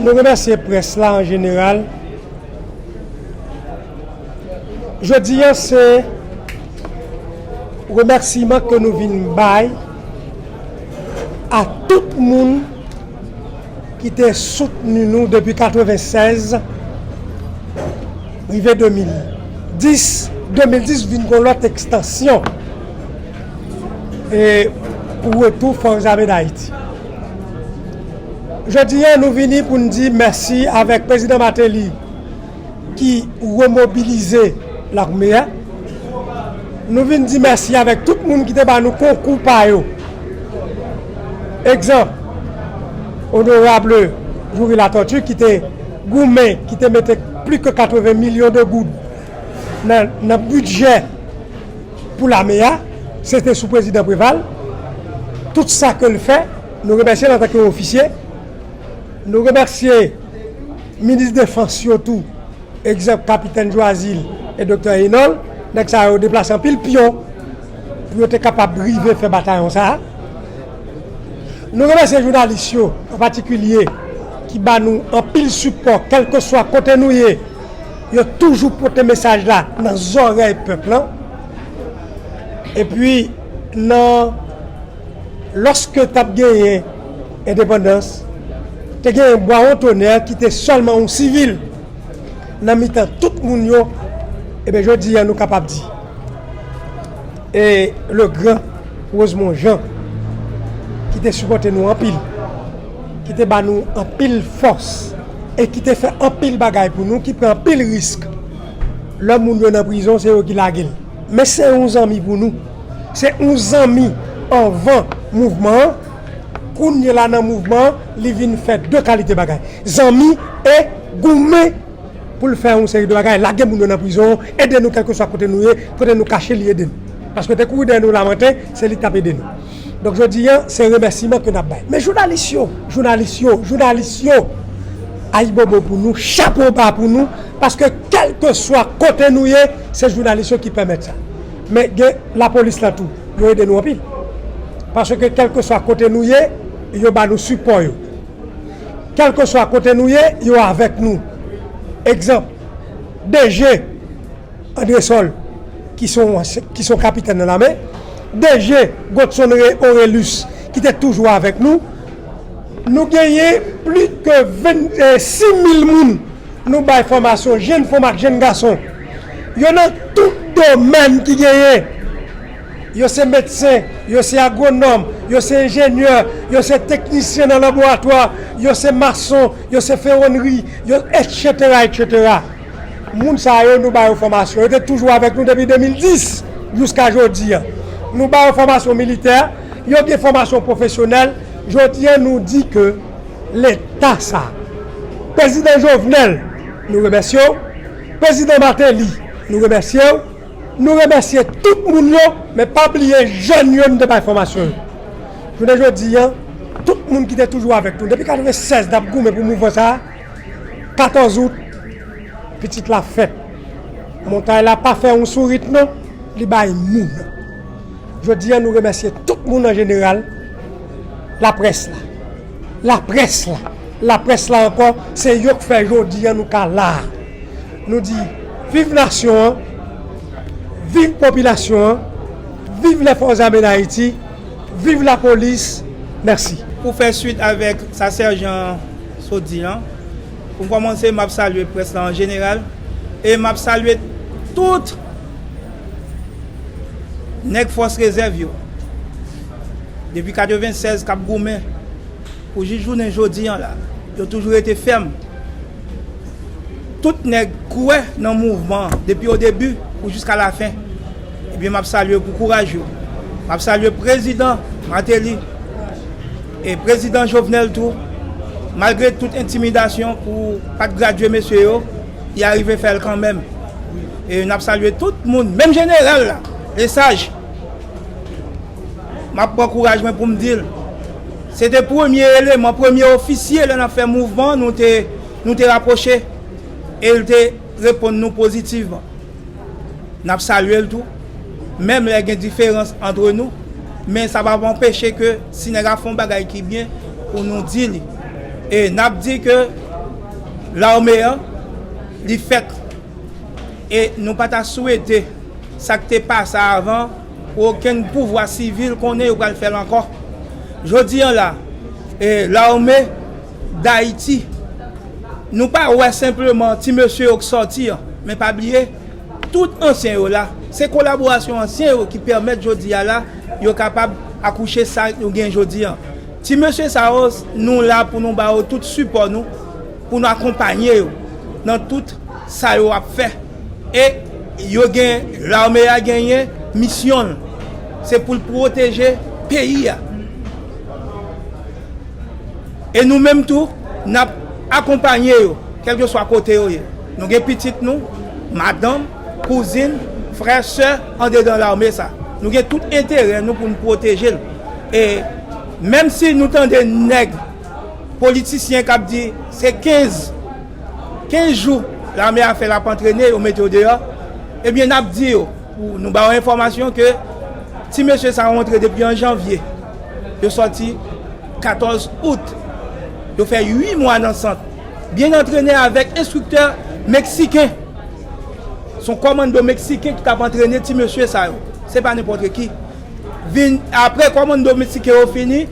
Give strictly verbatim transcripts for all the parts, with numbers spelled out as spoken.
Nou remèsye près la an jeneral. Jodi a, se remèsiman ke nou vin bay a tout moun ki te soutni nou depi katrevennsèz rive de mil dis. De mil dis vin gon lòt ekstansyon, e, pou retou Fòs Ame Dayiti. Jodi a, nou vini pou n di mèsi avèk Prezidan Martelly ki remobilize lame a. Nou vin di mèsi avèk tout moun ki te ba nou konkou pa yo. Egzanp, Onorab Youri Latortue ki te goumen, ki te mete plis ke katreven milyon de goud nan, nan bidjè pou lame a, se te sou Prezidan Préval. Tout sa ke l fè, nou remèsye l antanke ofisye. Nou remèsye minis defans yo tou, egzanp, Kapitèn Joazile e Doktè Enol. Nèg sa yo deplase anpil pyon pou yo te kapab rive fè batayon sa a. Nou remèsye jounalis yo, an patikilye, ki ba nou anpil sipò, kèlkeswa kote nou ye. Yo toujou pote mesaj la nan zòrèy pèp lan. Epi, nan, lòske t ap genyen endepandans, te genyen Bwawon Tonè ki te sèlman yon sivil nan mitan tout moun yo. Ebyen, jodi a, nou kapab di, e le gran Rosemond Jean, ki te sipòte nou anpil, ki te ba nou anpil fòs, e ki te fè anpil bagay pou nou, ki pran anpil risk. Lè moun yo nan prizon, se yo ki lage l. Men se yon zanmi pou nou. Se yon zanmi anvan mouvman an. Kounye la nan mouvman an, li vin fè de kalite bagay. Zanmi e goumen pou l fè yon seri de bagay. Lage moun yo nan prizon, ede nou kèlkeswa kote nou ye, kote nou kache, li ede nou. Paske te kouri dèyè nou Lamanten, se li k t ap ede nou. Donk, jodi a, se remèsiman ke n ap bay. Men jounalis yo, jounalis yo, jounalis yo, ayibobo pou nou, chapo ba pou nou, paske kèlkeswa kote nou ye, se jounalis yo ki pèmèt sa. Men gen lapolis la tou, yo ede nou anpil. Paske kèlkeswa kote nou ye, yo ba nou sipò yo. Kèlkeswa kote nou ye, yo avèk nou. Egzanp, D G Andresol, ki se yon, ki se yon kapitèn nan lame, D G Godson Re-, Orelus, ki te toujou avèk nou. Nou genyen plis ke ven, eh, sis mil moun nou bay fòmasyon, jenn fanm ak jenn gason. Yo nan tout domèn ki genyen. Yo se medsen, yo se agwonòm, yo se enjenyè, yo se teknisyen nan laboratwa, yo se mason, yo se fewonnri, yo, etsetera, etsetera. Moun sa yo, nou ba yo fòmasyon. Yo te toujou avèk nou depi de mil dis jiska jodi a. Nou ba yo fòmasyon militè, yo gen fòmasyon pwofesyonèl. Jodi a, nou di ke Leta sa, Prezidan Jovenel, nou remèsye w. Prezidan Martelly, nou remèsye w. Nou remèsye tout moun yo, men pa bliye jèn yo nou te bay fòmasyon yo. Jounen jodi a, tout moun ki te toujou avèk nou, depi katrevennsèz n ap goumen pou mouvman sa a, katòz out, pitit la fèt. Montay la pa fè yon sourit non, li bay moun. Jodi a, nou remèsye tout moun an jeneral, laprès la. Laprès la. Laprès la ankò, se yo k fè jodi a nou ka la a. Nou di, viv nasyon an, viv popilasyon an, viv Lèfòs Ame Dayiti, viv lapolis. Mèsi. Pou fè swit avèk sa sèjan sot di lan, pou m kòmanse, m ap salye près la an jeneral e m ap salye tout nèg fòs rezèv yo, depi katrevennsèz k ap goumen pou jis jounen jodi an la, yo toujou rete fèm. Tout nèg kwè nan mouvman an depi o debi pou jiska lafen. Ebyen, m ap salye yo pou kouraj yo. M ap salye Prezidan Martelly e Prezidan Jovenel tou. Malgre tout entimidasyon pou pa t gradye mesye yo, li arive fè l kanmenm. E n ap salye tout moun, menm jeneral la, Lesage. M ap pran kouraj mwen pou m di l, se te premye eleman, premye ofisye lè n ap fè mouvman, nou te, nou te rapwoche e l te reponn nou pozitivman. N ap salye l tou, menm lè gen diferans ant nou, men sa p ap anpeche ke si nèg la fè yon bagay ki byen, pou nou di li. E n ap di ke Lame an, li fèt. E nou pa ta swete sa k te pase avan pou okenn pouvwa sivil konnen yo pral fè l ankò. Jodi an la, e, Lame Dayiti, nou pa wè senpleman ti mesye yo k sòti an, men pa bliye, tout ansyen yo la, se kolaborasyon ansyen yo ki pèmèt jodi a la, yo kapab akouche sa nou gen jodi an. Ti mesye sa yo, nou la pou nou ba yo tout sipò nou, pou nou akonpanye yo nan tout sa yo ap fè. E yo gen, lame a genyen misyon l, se pou l pwoteje peyi a. E nou menm tou, n ap akonpanye yo, kèlkeswa kote yo ye. Nou gen pitit nou, madanm, kouzin, frè, sè, andedan lame sa. Nou gen tout enterè nou pou n pwoteje l. E menm si nou tande nèg, politisyen k ap di se kenz, kenz jou lame a fè l ap antrene, yo mete yo deyò, ebyen, n ap di yo, pou nou ba yo enfòmasyon ke ti mesye sa yo antre depi an janvye. Yo sòti katòz out. Yo fè uit mwa nan sant. Byen antrene avèk enstriktè meksiken. Se yon kòmando meksiken ki t ap antrene ti mesye sa yo. Se pa nenpòt ki. Vin, apre kòmando meksiken yo fini,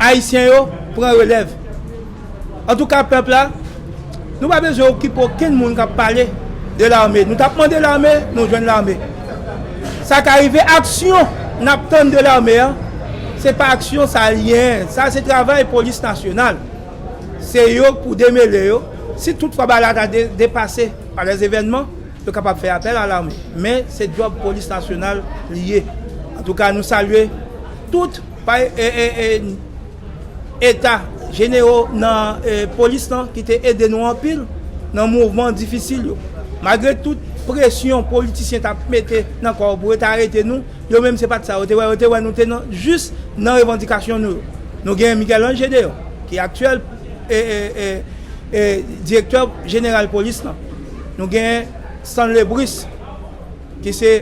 ayisyen yo pran relèv. Antouka, pèp la, nou pa bezwen okipe okenn moun k ap pale de lame. Nou t ap mande lame, nou jwenn lame. Sa ka rive, aksyon n ap tann de lame an, se pa aksyon sa l ye. Sa se travay polis nasyonal. Se yo k pou demele yo. Si toutfwa bagay la ta de-, depase pa lèzevènman, yo kapab fè apèl a lame. Men se djòb polis nasyonal li ye. Antouka, nou salye tout pa, e, e, e, eta jenero nan, e, polis lan ki te ede nou anpil nan mouvman difisil yo. Malgre tout presyon politisyen t ap mete nan kò yo pou yo te arete nou, yo menm se pa t sa yo te wè, yo te wè nou te nan, jis nan revandikasyon nou yo. Nou gen Miguel Ange Deon, ki aktyèl, e, e, e, e, direktè jeneral polis lan. Nou gen Stanley Brice, ki se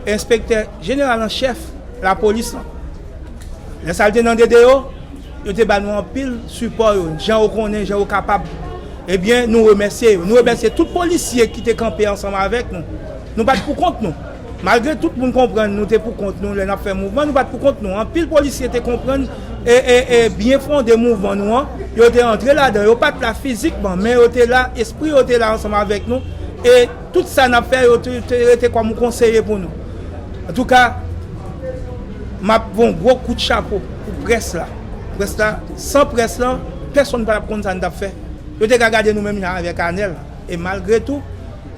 enspektè jeneral an chèf lapolis lan. Lè sa l te nan D D O, yo te ba nou anpil sipò yo, jan yo konnen, jan yo kapab. Ebyen, nou remèsye yo. Nou remèsye tout polisye ki te kanpe ansanm avèk nou. Nou pa t pou kont nou. Malgre tout moun konprann nou te pou kont nou lè n ap fè mouvman, nou pa t pou kont nou. Anpil polisye te konprann e, e, e byen fonde mouvman nou an. Yo te antre ladan. Yo pa t la fizikman, men yo te la, espri yo te la ansanm avèk nou. E tout sa n ap fè, yo te, te rete kòm konseye pou nou. Antouka, m ap fè yon gwo kout chapo pou près la. Près la, san près lan, pèsonn pa t ap konn sa n t ap fè. Yo te ka gade nou menm jan avèk Anèl. E malgre tou,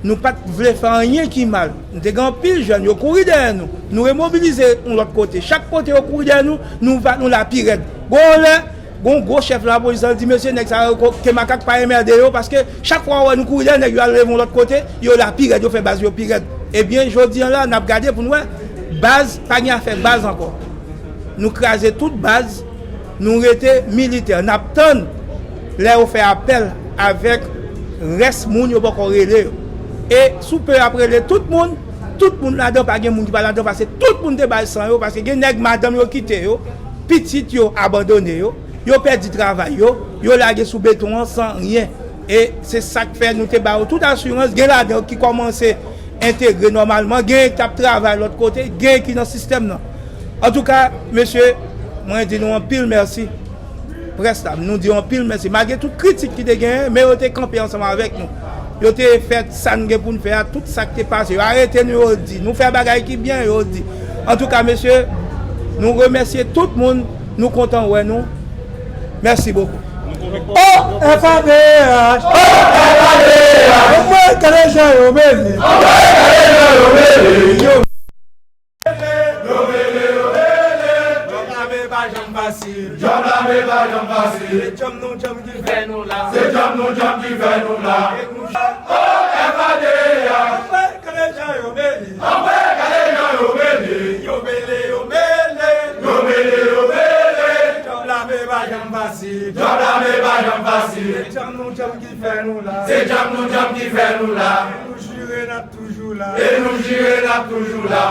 nou pa t vle fè anyen ki mal. Nou te gen anpil jèn, yo kouri dèyè nou. Nou remobilize yon lòt kote. Chak kote yo kouri dèyè nou, nou va, nou la pi rèd. Gon lè, gon gwo chèf lapolis la di, "Mesye, nèg sa yo ko-, ke makak pa enmède yo, paske chak fwa yo wè nou kouri dèyè nèg yo al leve yon lòt kote, yo la pi rèd, yo fè baz yo pi rèd." Ebyen, jodi an la, n ap gade pou n wè, baz, pa gen afè baz ankò. Nou kraze tout baz, nou rete militè. N ap tann lè yo fè apèl avèk rès moun yo poko rele yo. E soupe ap rele tout moun, tout moun ladan, pa gen moun ki pa ladan, paske tout moun te bay san yo, paske gen nèg madanm yo kite yo, pitit yo abandone yo, yo pèdi travay yo, yo lage sou beton an san ryen. E se sa k fè nou te ba yo tout asirans. Gen ladan yo ki kòmanse entegre nòmalman, gen ki ap travay lòt kote, gen ki nan sistèm nan. Antouka, mesye, mwen di nou anpil mèsi. Près la, nou di yo anpil mèsi. Malgre tout kritik ki te genyen, men yo te kanpe ansanm avèk nou. Yo te fè sa n gen pou n fè a, tout sa k te pase. Yo arete nou, yo di. Nou fè bagay ki byen, yo di. Antouka, mesye, nou remèsye tout moun, nou kontan wè nou. Mèsi bokou. O F A D H. O F A D H. Anmwey, gade jan yo mele. Anmwey, gade jan yo mele. Yo mele, yo mele. Djòb lame pa janm fasil. Djòb lame pa janm fasil. Se djòb nou djòb ki fè nou la. Se djòb nou djòb ki fè nou la. E nou O F A D H. Anmwey, gade jan yo mele. Anmwey, gade jan yo mele. Yo mele, yo mele. Yo mele, yo mele. Djòb lame pa janm fasil. Djòb lame pa janm fasil. Se djòb nou djòb ki fè nou la. Se djòb nou djòb ki fè nou la. E nou jire n ap toujou la. E nou jire n ap toujou la.